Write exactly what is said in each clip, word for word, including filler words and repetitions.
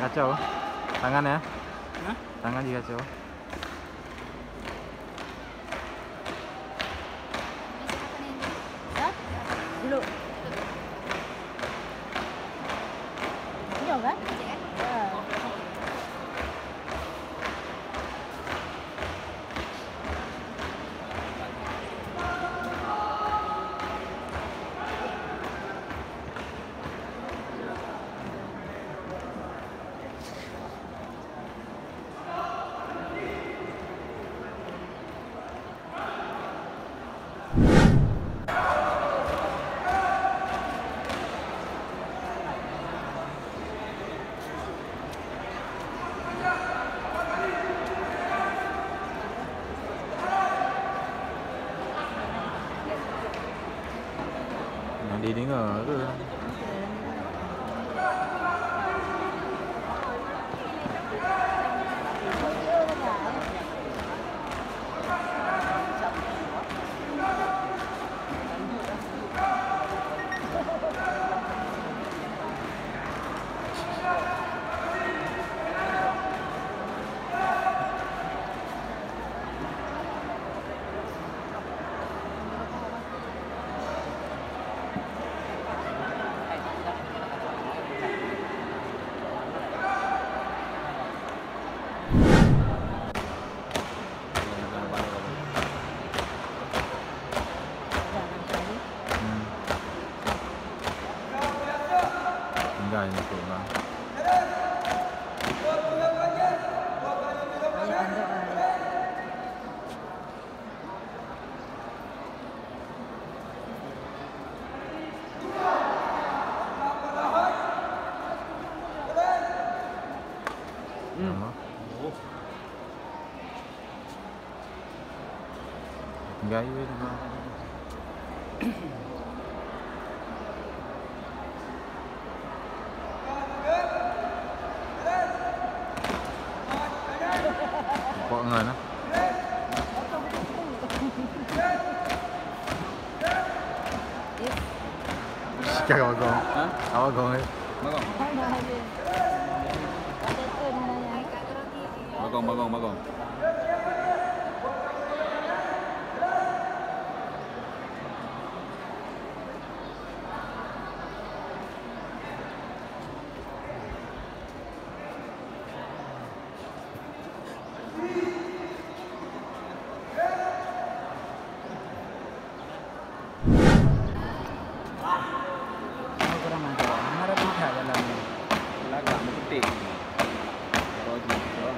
Kacau. Tangan ya? Hah? Tangan juga kacau. Belum. Iya kan? Ya. Nyang dideungoe tu. Hmm. Tinggai untuk lah. Hmm. Nama? Gaya ni, Bang. Nampak ngan, ah. Cakap bagong. Ha? Abang bagong, eh. Bagong. Bagong, bagong, bagong. Aku kurang ajar. Mana ada pihak dalam ni? Lagak meuketik. Baru lagi, tu.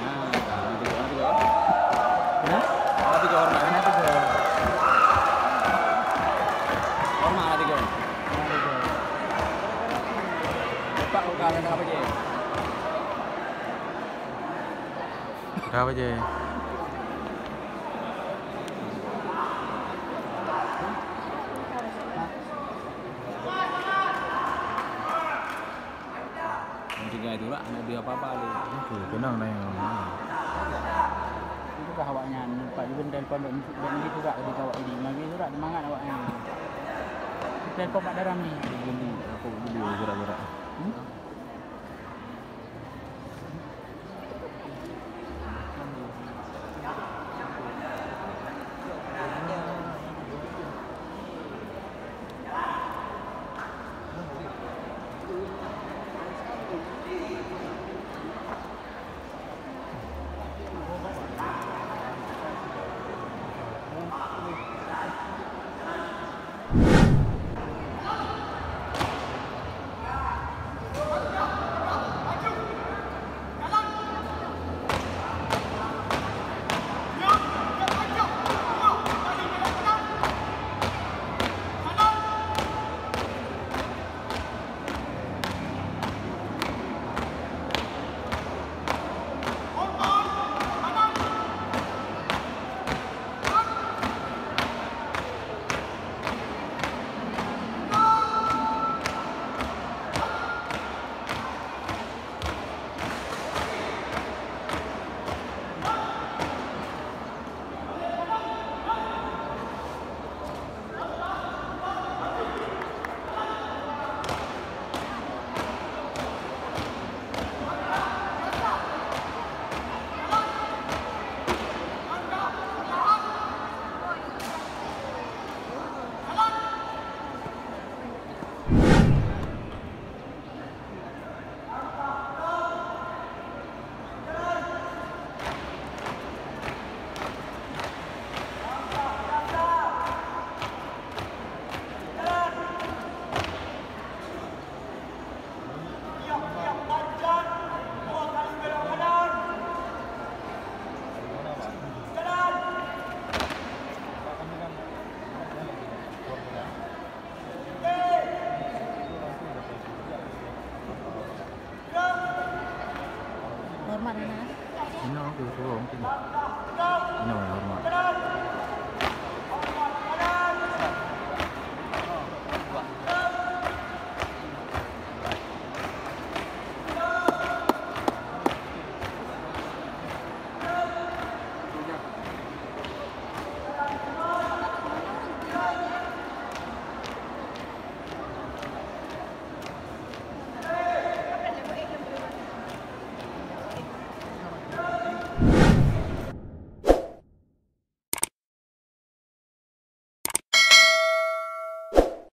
Nah, nah, tiga, nah, tiga. Kena? Nah, tiga hormat. Kena tiga. Hormat, nah, tiga. Kena tiga. Lepak buka, kena apa je? Kena apa je? Tinggai tu lah, nak beli apa-apa lé. Oke, tenang lah ya. Itu kah awaknyan, Pak Iwan telepon dok, dok ni tu kah, di kawak ini, magi tu kah, semangat awaknyan. Telepon Pak Daram ni. Beli, aku beli gerak-gerak. Hmm? Suruh mungkin. Inoe,